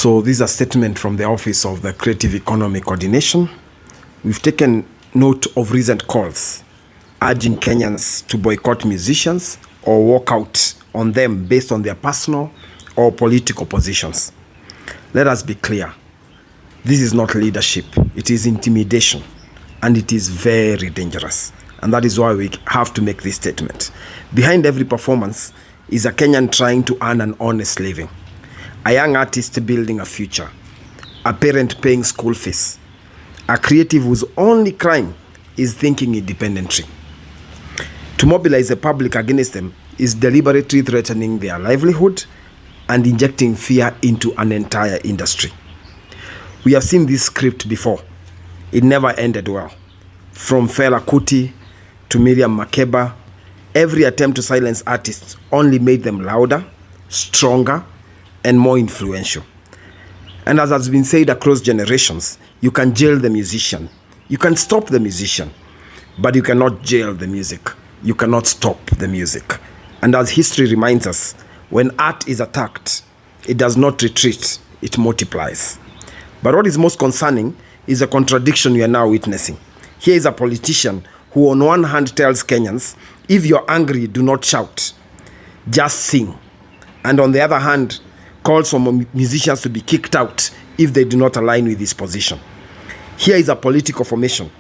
So this is a statement from the Office of the Creative Economy Coordination. We've taken note of recent calls urging Kenyans to boycott musicians or walk out on them based on their personal or political positions. Let us be clear. This is not leadership. It is intimidation, and it is very dangerous. And that is why we have to make this statement. Behind every performance is a Kenyan trying to earn an honest living, a young artist building a future, a parent paying school fees, a creative whose only crime is thinking independently. To mobilize the public against them is deliberately threatening their livelihood and injecting fear into an entire industry. We have seen this script before. It never ended well. From Fela Kuti to Miriam Makeba, every attempt to silence artists only made them louder, stronger, and more influential. And as has been said across generations, you can jail the musician. You can stop the musician, but you cannot jail the music. You cannot stop the music. And as history reminds us, when art is attacked, it does not retreat, it multiplies. But what is most concerning is a contradiction we are now witnessing. Here is a politician who on one hand tells Kenyans, if you're angry, do not shout, just sing. And on the other hand, calls for musicians to be kicked out if they do not align with his position. Here is a political formation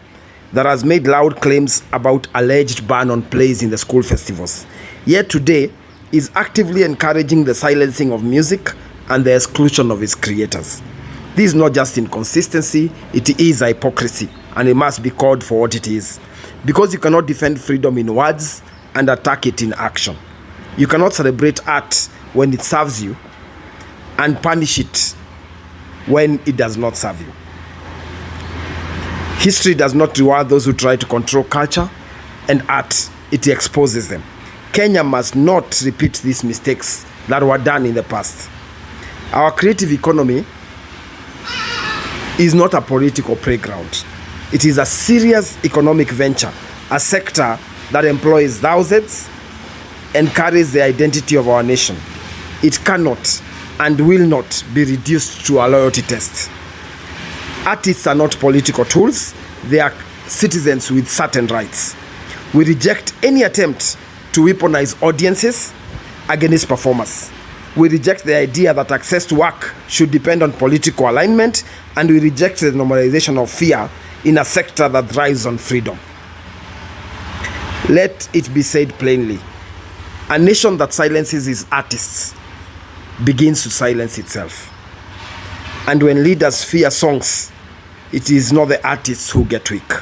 that has made loud claims about alleged ban on plays in the school festivals, yet today is actively encouraging the silencing of music and the exclusion of its creators. This is not just inconsistency, it is a hypocrisy, and it must be called for what it is. Because you cannot defend freedom in words and attack it in action. You cannot celebrate art when it serves you and punish it when it does not serve you. History does not reward those who try to control culture and art. It exposes them. Kenya must not repeat these mistakes that were done in the past. Our creative economy is not a political playground. It is a serious economic venture, a sector that employs thousands and carries the identity of our nation. It cannot and will not be reduced to a loyalty test. Artists are not political tools, they are citizens with certain rights. We reject any attempt to weaponize audiences against performers. We reject the idea that access to work should depend on political alignment, and we reject the normalization of fear in a sector that thrives on freedom. Let it be said plainly, a nation that silences its artists begins to silence itself. And when leaders fear songs, it is not the artists who get weak.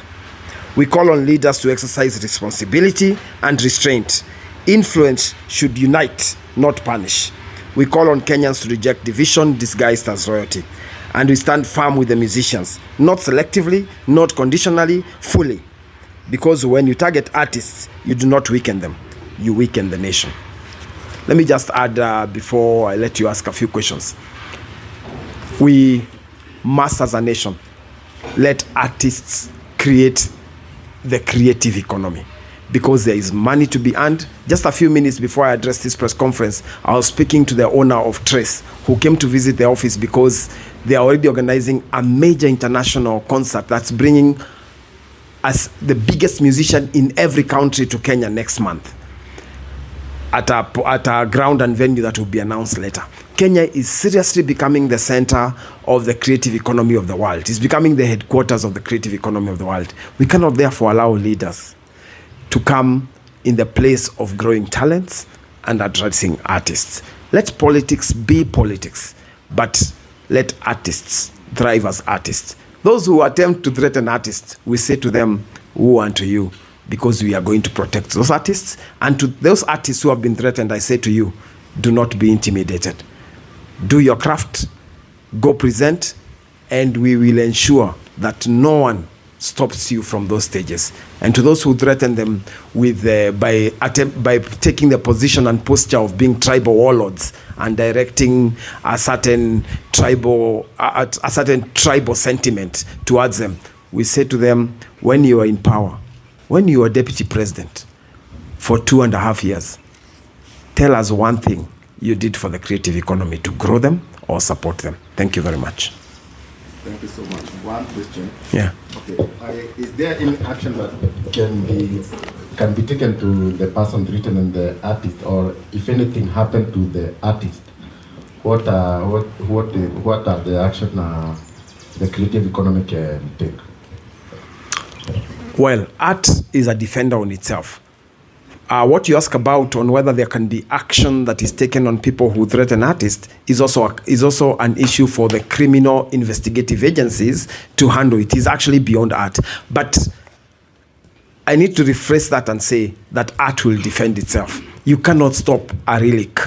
We call on leaders to exercise responsibility and restraint. Influence should unite, not punish. We call on Kenyans to reject division disguised as royalty. And we stand firm with the musicians, not selectively, not conditionally, fully. Because when you target artists, you do not weaken them, you weaken the nation. Let me just add, before I let you ask a few questions. We must, as a nation, let artists create the creative economy, because there is money to be earned. Just a few minutes before I addressed this press conference, I was speaking to the owner of Trace, who came to visit the office because they are already organizing a major international concert that's bringing us the biggest musician in every country to Kenya next month at a ground and venue that will be announced later. Kenya is seriously becoming the center of the creative economy of the world. It's becoming the headquarters of the creative economy of the world. We cannot therefore allow leaders to come in the place of growing talents and addressing artists. Let politics be politics, but let artists thrive as artists. Those who attempt to threaten artists, we say to them, woe unto you, because we are going to protect those artists. And to those artists who have been threatened, I say to you, do not be intimidated. Do your craft, go present, and we will ensure that no one stops you from those stages. And to those who threaten them with by taking the position and posture of being tribal warlords and directing a certain tribal sentiment towards them, we say to them, when you are in power, when you are deputy president for 2.5 years, tell us one thing you did for the creative economy to grow them or support them. Thank you very much. Thank you so much. One question. Yeah. Okay. Is there any action that can be taken to the person written and the artist, or if anything happened to the artist, what are the action the creative economy can take? Well, art is a defender on itself. What you ask about on whether there can be action that is taken on people who threaten artists is also an issue for the criminal investigative agencies to handle. It is actually beyond art. But I need to rephrase that and say that art will defend itself. You cannot stop a relic,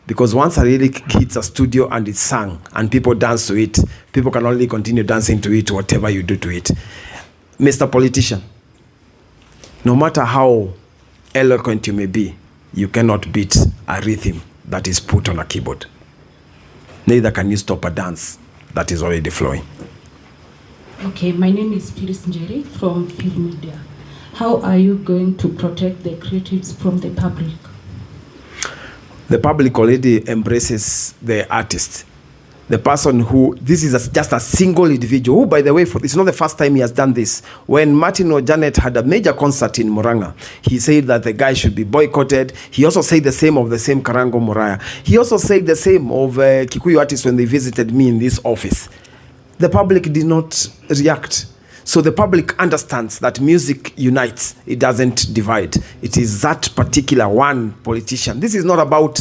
because once a relic hits a studio and it's sung and people dance to it, people can only continue dancing to it, whatever you do to it. Mr. Politician, no matter how eloquent you may be, you cannot beat a rhythm that is put on a keyboard. Neither can you stop a dance that is already flowing. Okay, my name is Piris Njeri from Field Media. How are you going to protect the creatives from the public? The public already embraces the artist. The person who, this is just a single individual, who, by the way, it's not the first time he has done this. When Martin or Janet had a major concert in Murang'a, he said that the guy should be boycotted. He also said the same of the same Karango Muraya. He also said the same of Kikuyu artists when they visited me in this office. The public did not react. So the public understands that music unites, it doesn't divide. It is that particular one politician. This is not about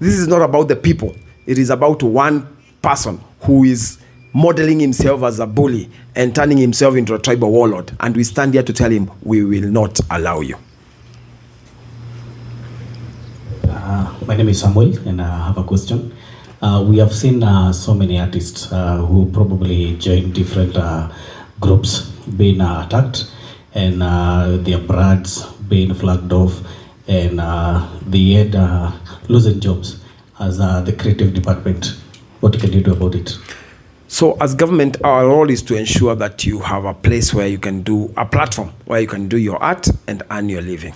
the people. It is about one person who is modeling himself as a bully and turning himself into a tribal warlord. And we stand here to tell him, we will not allow you. My name is Samuel, and I have a question. We have seen so many artists who probably joined different groups being attacked, and their brands being flagged off, and they had losing jobs as the creative department. What can you do about it? So as government, our role is to ensure that you have a place where you can do, a platform where you can do your art and earn your living.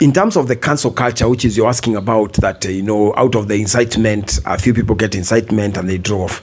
In terms of the cancel culture, which is you're asking about, that, out of the incitement, a few people get incitement and they drove.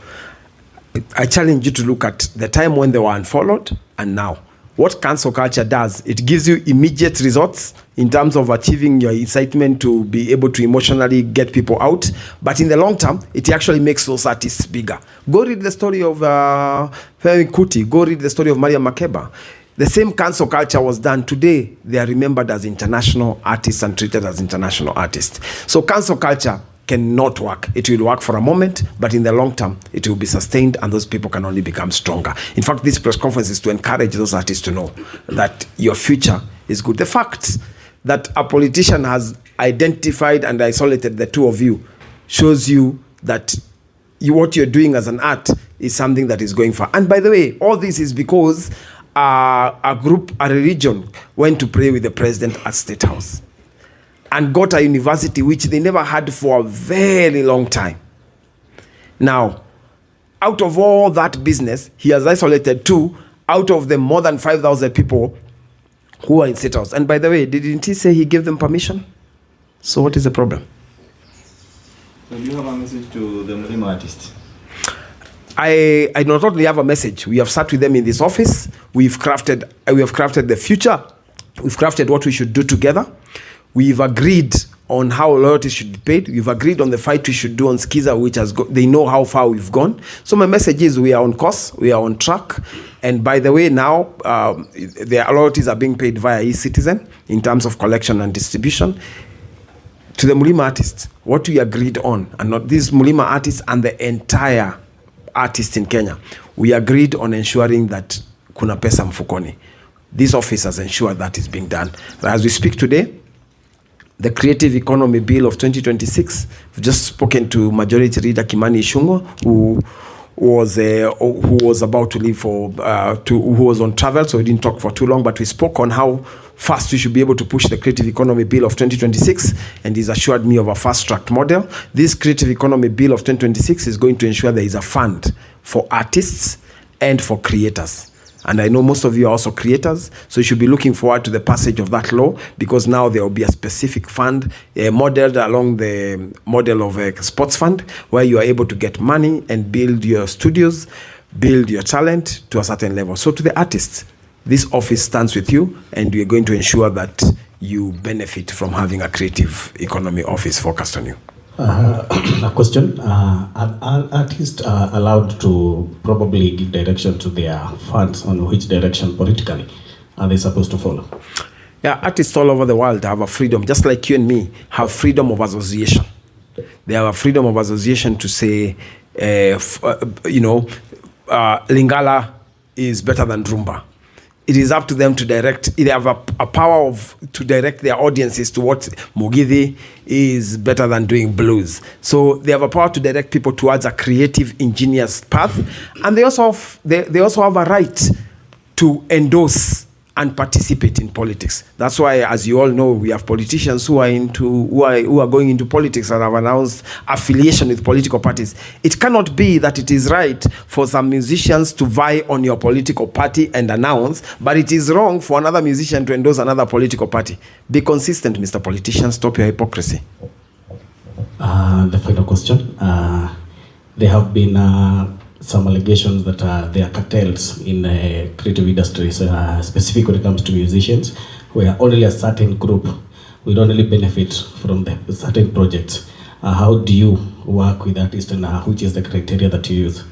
I challenge you to look at the time when they were unfollowed and now. What cancel culture does, it gives you immediate results in terms of achieving your incitement to be able to emotionally get people out. But in the long term, it actually makes those artists bigger. Go read the story of Femi Kuti. Go read the story of Maria Makeba. The same cancel culture was done. Today, they are remembered as international artists and treated as international artists. So cancel culture cannot work. It will work for a moment, but in the long term, it will be sustained, and those people can only become stronger. In fact, this press conference is to encourage those artists to know that your future is good. The fact that a politician has identified and isolated the two of you shows you that what you're doing as an art is something that is going far. And by the way, all this is because a religion went to pray with the president at State House and got a university which they never had for a very long time. Now, out of all that business, he has isolated two out of the more than 5,000 people who are in State House. And by the way, didn't he say he gave them permission? So what is the problem? So do you have a message to the Muslim artists? I not only have a message. We have sat with them in this office. We have crafted the future. We've crafted what we should do together. We've agreed on how loyalties should be paid. We've agreed on the fight we should do on Skiza, which they know how far we've gone. So my message is we are on course, we are on track. And by the way, now their loyalties are being paid via e-citizen in terms of collection and distribution. To the Mulima artists, what we agreed on, and not these Mulima artists and the entire artists in Kenya, we agreed on ensuring that kuna pesa mfukoni. This office has ensured that is being done. As we speak today, the Creative Economy Bill of 2026, we've just spoken to Majority Leader Kimani Ichung'wah, who was about to leave who was on travel, so we didn't talk for too long, but we spoke on how fast we should be able to push the Creative Economy Bill of 2026, and he's assured me of a fast-tracked model. This Creative Economy Bill of 2026 is going to ensure there is a fund for artists and for creators. And I know most of you are also creators, so you should be looking forward to the passage of that law, because now there will be a specific fund modeled along the model of a sports fund, where you are able to get money and build your studios, build your talent to a certain level. So to the artists, this office stands with you, and we are going to ensure that you benefit from having a creative economy office focused on you. A question. Are artists allowed to probably give direction to their funds on which direction politically are they supposed to follow? Yeah, artists all over the world have a freedom, just like you and me have freedom of association. They have a freedom of association to say, Lingala is better than Rumba. It is up to them to direct. They have a power to direct their audiences to what Mugithi is better than doing blues. So they have a power to direct people towards a creative, ingenious path, and they also have a right to endorse and participate in politics. That's why, as you all know, we have politicians who are going into politics and have announced affiliation with political parties. It cannot be that it is right for some musicians to vie on your political party and announce, but it is wrong for another musician to endorse another political party. Be consistent, Mr. Politician. Stop your hypocrisy. The final question. There have been some allegations that there are cartels in creative industries, specifically when it comes to musicians, where only a certain group will only benefit from the certain projects. How do you work with artists, and which is the criteria that you use?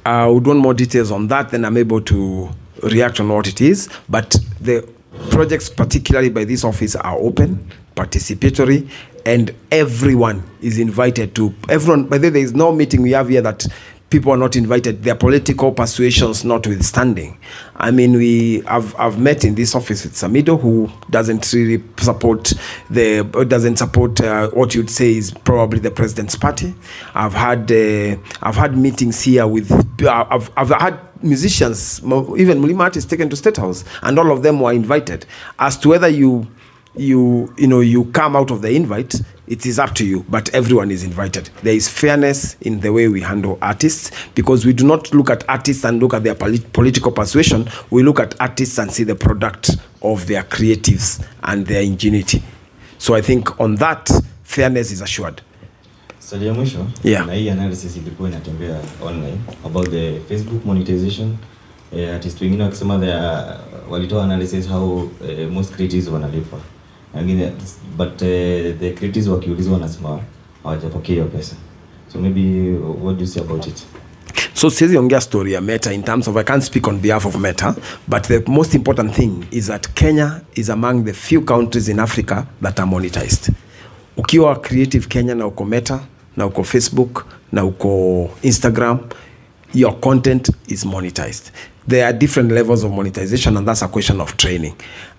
I would want more details on that, then I'm able to react on what it is. But the projects, particularly by this office, are open, participatory, and everyone is invited to. Everyone, by the way, there is no meeting we have here that people are not invited, their political persuasions notwithstanding. I mean, I've met in this office with Samido, who doesn't really support what you'd say is probably the president's party. I've had meetings here with I've had musicians, even Mulima is taken to State House, and all of them were invited. As to whether you come out of the invite, it is up to you, but everyone is invited. There is fairness in the way we handle artists, because we do not look at artists and look at their political persuasion. We look at artists and see the product of their creatives and their ingenuity. So I think on that, fairness is assured. Swali ya mwisho, na hii analysis ilikuwa inatembea online about the Facebook monetization. Artists wengine wakisema walitoa analysis how most creatives wanalipwa. But the creatives wakiulizwa wanasema hawajapokea hiyo pesa. So maybe what do you say about it? So siwezi ongea story ya Meta in terms of, I can't speak on behalf of Meta, but the most important thing is that Kenya is among the few countries in Africa that are monetized. Ukiwa creative Kenya na uko Meta, na uko Facebook, na uko Instagram, your content is monetized. There are different levels of monetization, and that's a question of training.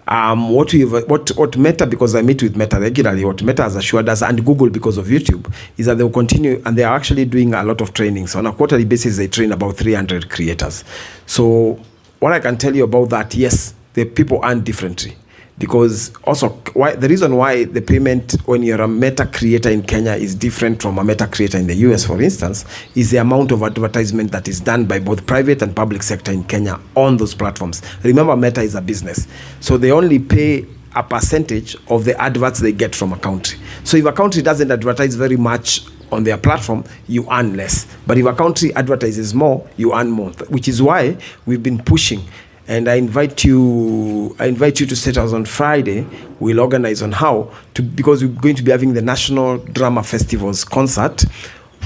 What Meta, because I meet with Meta regularly, what Meta has assured us, and Google because of YouTube, is that they will continue, and they are actually doing a lot of training. So on a quarterly basis, they train about 300 creators. So what I can tell you about that, yes, the people earn differently. Because also, the reason why the payment when you're a Meta creator in Kenya is different from a Meta creator in the US, for instance, is the amount of advertisement that is done by both private and public sector in Kenya on those platforms. Remember, Meta is a business. So they only pay a percentage of the adverts they get from a country. So if a country doesn't advertise very much on their platform, you earn less. But if a country advertises more, you earn more, which is why we've been pushing. And I invite you to State House on Friday. We'll organize on how to, because we're going to be having the National Drama Festivals concert,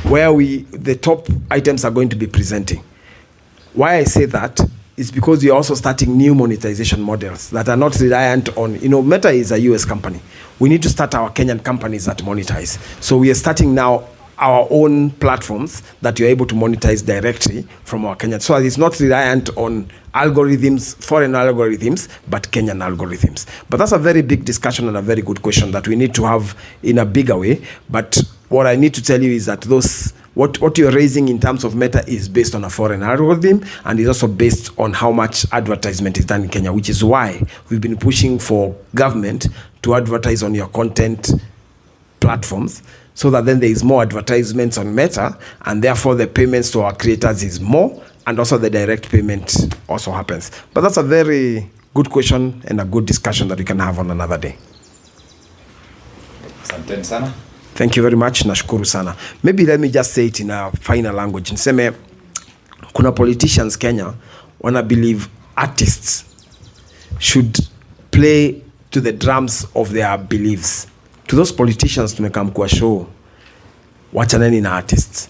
where the top items are going to be presenting. Why I say that is because we're also starting new monetization models that are not reliant on, Meta is a US company. We need to start our Kenyan companies that monetize. So we are starting now our own platforms that you're able to monetize directly from our Kenyan. So it's not reliant on algorithms, foreign algorithms, but Kenyan algorithms. But that's a very big discussion and a very good question that we need to have in a bigger way. But what I need to tell you is that what you're raising in terms of Meta is based on a foreign algorithm, and is also based on how much advertisement is done in Kenya, which is why we've been pushing for government to advertise on your content platforms, so that then there is more advertisements on Meta, and therefore the payments to our creators is more, and also the direct payment also happens. But that's a very good question and a good discussion that we can have on another day. Asante sana. Thank you very much. Nashukuru sana. Maybe let me just say it in a final language. Niseme kuna politicians Kenya wanna believe artists should play to the drums of their beliefs. To those politicians tumekam kwa show, wachaneni na artists.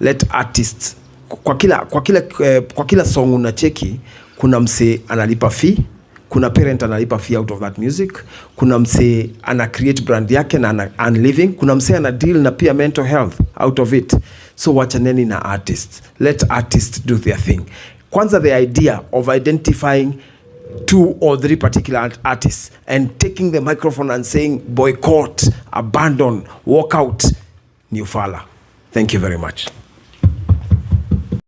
Let artists, kwa kila song unacheki, kuna mse analipa fee, kuna parent analipa fee out of that music, kuna mse ana create brand yake na ana living, kuna mse ana deal na pia mental health out of it. So wachaneni na artists. Let artists do their thing. Kwanza the idea of identifying 2 or 3 particular artists and taking the microphone and saying boycott, abandon, walk out, ni ufala. Thank you very much.